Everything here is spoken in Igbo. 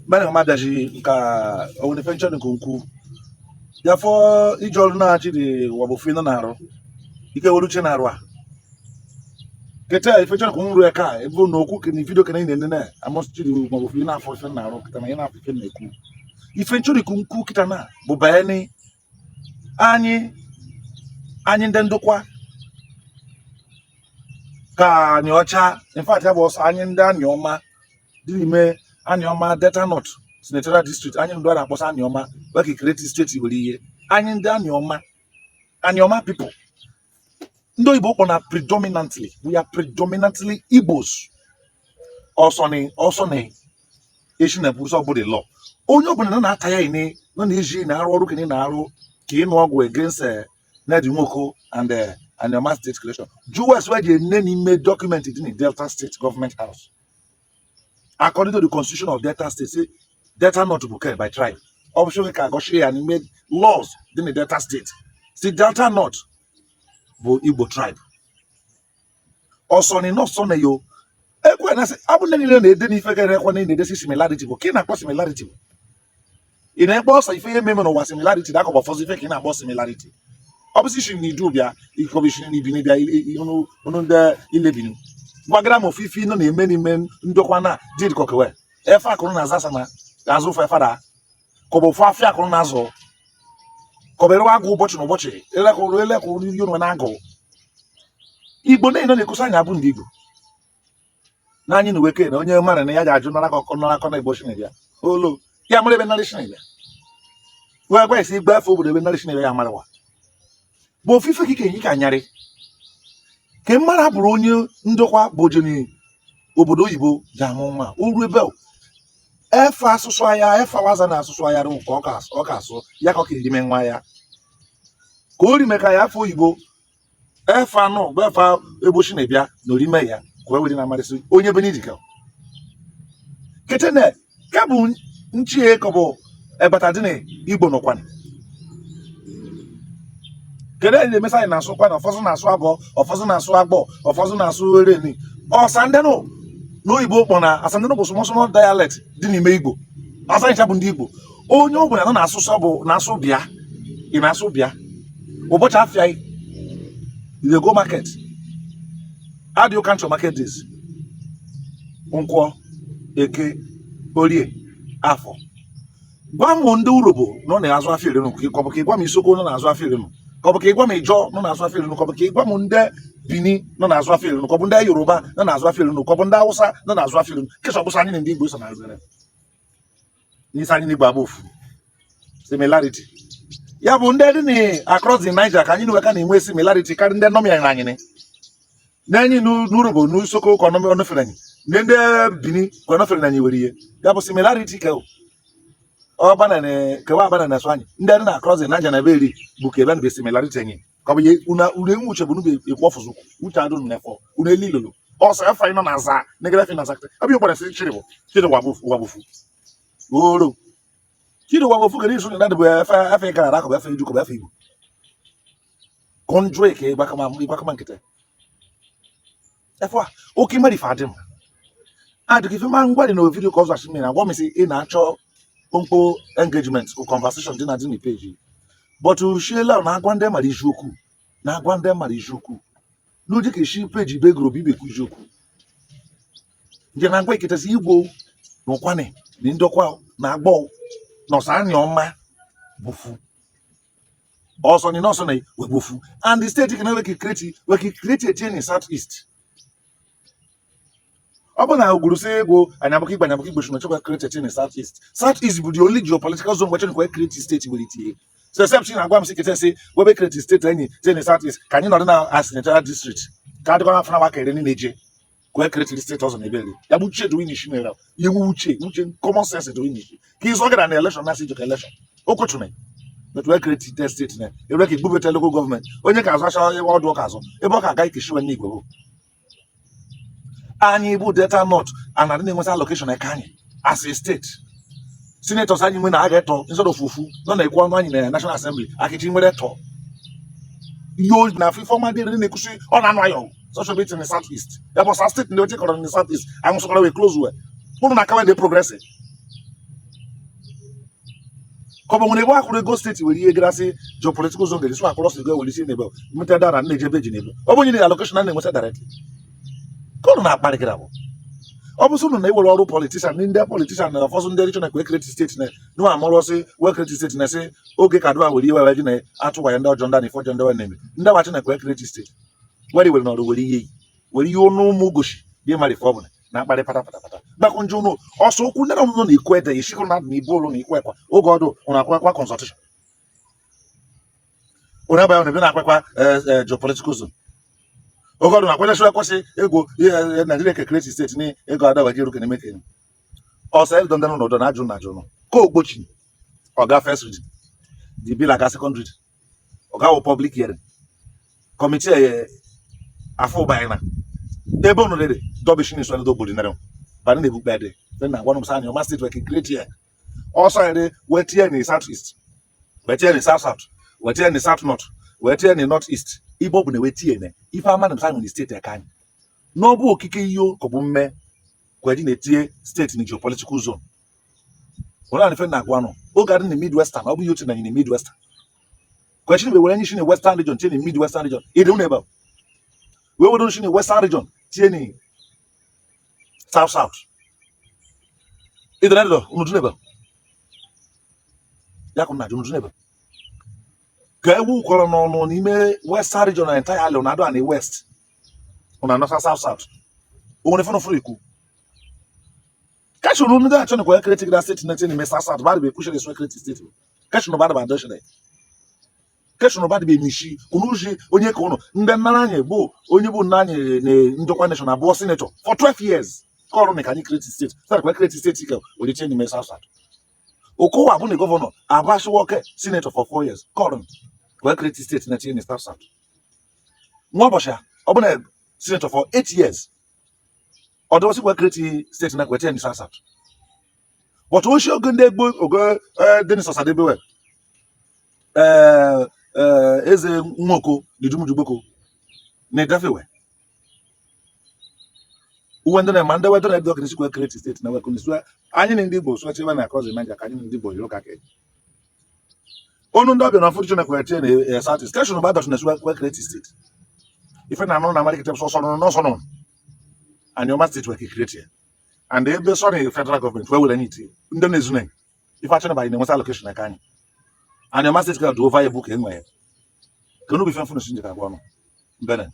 Mere ma bịaji nka onwere ife nchọ nke ukwu ya fọ ije ọrụ na-achị dị wabụfu nọ na-arụ ike were uche na-arụ a kete ife nchọ nke nrụ eka ebe na okwu kene video kene na nene amasị dị maọbụ na-afọ ife na-arụ kịta na ị na-afọ ife na-ekwu ife nchọ nke ukwu kịta na bụ banyere anyị ndị ndokwa ka anyị ọcha. In fact, ya bụ ọsọ anyị ndị Anioma dị n'ime Anioma Delta North Senatorial District, anyị ndị a na-akpọsa Anioma wee create state were ihe anyị ndị Anioma, Anioma people, ndị oyibo kpọ na predominantly, we are predominantly Igbos. Ọsọ ọsọ na echi na ekwusa ọ bụ the law. Onye ọbụla nọ na-ata ya ine nọ na-eji na-arụ ọrụ kene na-arụ ka ịnụ ọgwụ against Ned Nwoko and Anioma State creation. Jụwa ji ene n'ime document dị na Delta State Government House. According to the constitution of Delta State, say Delta North bụ by tribe. Ọ bụ sị ka agọchie ya n'ime laws dị na Delta State, si Delta North bụ Igbo tribe. Ọsọ na nọsọ na yo ekwe na sị abụ ndị niile na-ede n'ife gara ekwe na na-edesi similarity bụ ka ị na-akpọ similarity bụ ị na-ekpe ọsọ ife ihe meme n'ụwa similarity na akọbọ fọzọ ife ka ị na-akpọ similarity. Ọ bụ isi na idu bịa ikọbụ isi na ibi bịa unu ndị ilebinu gwagara m ofu ife ị nọ na-eme n'ime ndokwa na dị kọkewe efe akụrụ na aza sama azụ ofe fada kọbụ ofu afịa akụrụ na azụ kọbụ erewa agụ ụbọchị na ụbọchị elekụrụ elekụrụ ndị onwe na agụ Igbo na-enọ na-ekwusa anyị abụ ndị Igbo na anyị na weke na onye mara na ya ga-ajụ nara akọ nara akọ na Igbo shinebịa olo ya mara ebe narị shinebịa wee gwa esi igbe afọ obodo ebe narị shinebịa ya marawa bụ ofufe ka ike ka anyarị ke mara bụrụ onye ndokwa bụ ojeni obodo oyibo ji amụ nwa oru ebe efe asụsụ aya efe waza na asụsụ aya rụ ka ọ ka asụ ya ka ọ ka erime nwa ya ka o rime ka ya afọ oyibo efe anụ bụ efe egbochi na-ebịa na orime ya ka o were na amarịsị onye be n'idika ketene ka bụ nchie ka bụ egbata dị na Igbo nọkwanị kedu anyị na-emesa anyị na-asụ kwa na ọfọzụ na-asụ abụọ, ọfọzụ na-asụ agbọ, ọfọzụ na-asụ ereni ọsandeno n'oyibo kpọ na asandeno bụ small small dialect dị n'ime Igbo. Asanịcha bụ ndị Igbo onye ọ bụla nọ na-asụ sọ bụ na-asụ bịa ị na-asụ bịa ụbọchị afịa you dey go market. How do you count your market days? Nkwọ, Eke, Orie, Afọ. Gwa m ndị Urobo nọ na-azụ afịa erenu ka ọ bụ ka ị gwa m Isoko nọ na-azụ afịa erenu ka ọ bụ ka ị gwa m Ijọ nọ na-azụ afịa erenu ka ọ bụ ka ị gwa m ndị Bini nọ na-azụ afịa erenu ka ọ bụ ndị Yoruba nọ na-azụ afịa erenu ka ọ bụ ndị Hausa nọ na-azụ afịa erenu kesa ọ bụsọ anyị na ndị Igbo so na-azụ erenu n'isi anyị na Igbo abụ ofu similarity ya bụ ndị dị na across the Niger ka anyị na-enwe na-enwe similarity karịa ndị nọmịa anyị na-enyi n'Urobo n'Isoko ka ọnọfere anyị ndị ndị Bini ka ọnọfere anyị were ihe ya bụ similarity ka ọbana na kewa abana na asụ anyị ndị dị na across the Niger na ebe eri bụ ka ebe na similarity anyị ka ọ bụ una unu enwe uche bụ nube ekwu ọfụzụ uche adụ nefọ unu elilolo ọsọ efe anyị nọ na aza negere efe na aza ọ bụ ịkwara sị chiri bụ chiri wabụfu oro chiri wabụfu kedu isu na bụ efe efe gara ara ka bụ efe idu ka bụ efe Igbo kọnjụ ka ịgbakama nkịtị efe a oke mmadụ ife adị m adịghị ife ma ngwa dị na video ka ọzọ asị mmiri agwa m sị ị na-achọ mkpo engagement or conversation dị na dị na page but shiela na agwa ndị mara isiokwu na agwa ndị mara isiokwu n'ụdị ka esi page ibe gụrụ bụ ibekwu isiokwu nke na agwa iketasi Igbo na ụkwanị na ndokwa na agbọ na ọsọ anya ọma bụfu ọsọ ni nọọsọ na wegbofu and the state can weke create weke create a chain in South East. Ọ bụ na ogwuru sị ego anyị abụkọ Igbo anyị abụkọ Igbo shi na chekwa create a chain in South East. South East bụ the only geopolitical zone where chekwa create state were itinye so except na agwa m sị kete sị webe create state enyi chain in South East ka anyị nọrọ na as senatorial district ka adịkwa n'afọ na waka ere niile eje ka create state ọzọ na ebe eri ya bụ uche dị onye mere ya enwe uche uche common sense dị onye ka ịzọ gara na election na asị ijekọ election okwuchune but wee create the state na ebe ka igbubete local government onye ka azụ acha ebe ọdụ ọka azụ ebe ọ ka aga ikeshiwe n'igwe bụ anyị bụ Delta North and adị na-enweta allocation eke anyị as a state senators anyị nwe na aga eto instead of ofu nọ na-ekwu ọnụ anyị na National Assembly akichi nwere tọ yo na afọ ifeọma dị na-ekwusi ọ na-anụ ayọ social media in the South East ya bụ South State ndị oche kọrọ in the South East anwụsịkwara wee close wee Ụnụ na-akawa ndị progress. Ka ọ bụ nwere ebe akwụrụ ego steeti were ihe garasị geopolitical zone ga-esi akwụrụ ọsọ ego were isi n'ebe nweta dara na-eje ebe ji n'ebe ọ bụ onye na allocation a na-enweta directly ka ụnụ na-akparị gịra bụ ọ bụ sị ụnụ na-ewere ọrụ politician ndị politician na ọfọsụ ndị richọ na kwe create steeti na nụwa amụrụ ọsị wee create steeti na sị oge ka dụwa were iwe wee ji na atụwa ya ndị ọjọọ ndị na ife ọjọọ ndị wee na-eme ndị awachi na kwe create steeti were were n'ọrụ were ihe yi were ihe ọnụ ụmụ goshi dị mara ife ọbụla na-akparị pata pata pata gbakọ njọ ụnụ ọsọ okwu ndị na ụnụ na-ekwu ede ishikụ na na ibu ụlụ na ikwu ekwa oge ọdụ ụnụ akwakwa consultation ụnụ abaghị ụnụ ebe na-akwakwa geopolitical zone oge ọdụ na-akwanyesi ekwesị ego ihe Naijiria ke create steeti na ego adawaji eru kene meke ọsọ edo ndị n'ụdọ na ajụ na ajụ nụ ka ogbochi ọga first reading, the bill aga second reading, ọga wụ public hearing committee afọ ụbanyị na ebe ụnụ rere dọbishi na isọ ndị obodo nere bana na-ebukpe dị dị na gwanụ m sị Anioma steeti wee create ya ọsọ ere wee tinye na south east, wee tinye na south south, wee tinye na south north, wee tinye na north east. Ibe ọ bụ na wee tinye na ife ama na anyị nwere steeti aka anyị n'ọbụ okike ihe ka ọ bụ mme kweji na-etinye steeti na geopolitical zone ụlọ ife na-agwa nụ oge adị na midwestern ọ bụ ihe otu na na midwestern kwechi na were anyị na western region tinye na midwestern region ịdị ụnụ ebe a wee were nshi na western region tinye na south south ịdị na unu dụ n'ebe ya ka m na-ajụ unu dụ n'ebe ka ewu kọrọ n'ọnụ n'ime western region na entirely na adụ na west ụna anọsa south south o nwere fọnụ fụrụ ikwu kachuru ndị achọ nakwa create gida steeti na n'ime south south badị bụ ekwuchere eswe create steeti kachuru badị bụ adọchere kachuru badị bụ emishi unu ji onye ka ụnụ ndị nnara anyị bụ onye bụ nna anyị na ndokwa nation abụọ senator for 12 years ka ọrụ na ka anyị create steeti sị kwa create steeti ka were tinye n'ime south south Okowa bụ na gọvanọ Abashiwoke senator for 4 years ka ọrụ kwa create steeti na tinye na south south nwa ụbọchị a ọ bụ na senator for 8 years ọ dọsị kwa create steeti na kwetinye na south south but oshi oge ndị egbo oge Dennis Osadebe eze Nwoko na Idumujugboko na Idafewe uwe ndị na-ema ndị wedọrọ ebe ọkụ sikwa create steeti na wekụ niswa anyị na ndị Igbo sụachiwe na across the Niger ka anyị na ndị Igbo yiri ụka ka onu ndị ọbịa na ọfụrụ Chineke tie na South East keshọn bụ adọtụ na esiwa create steeti ife na anụ na amalite sọsọ nọ n'ọsọ nọ Anioma steeti wee create ya and ebe sọ na federal gọọmenti wee were anyị tie ndị na-ezu na ife achọ na banyị na-enweta allocation aka anyị Anioma steeti ka dị over ebu ka e nwee ya ka n'ubi ife mfụnụ si njikọ agwa ọnụ mbene.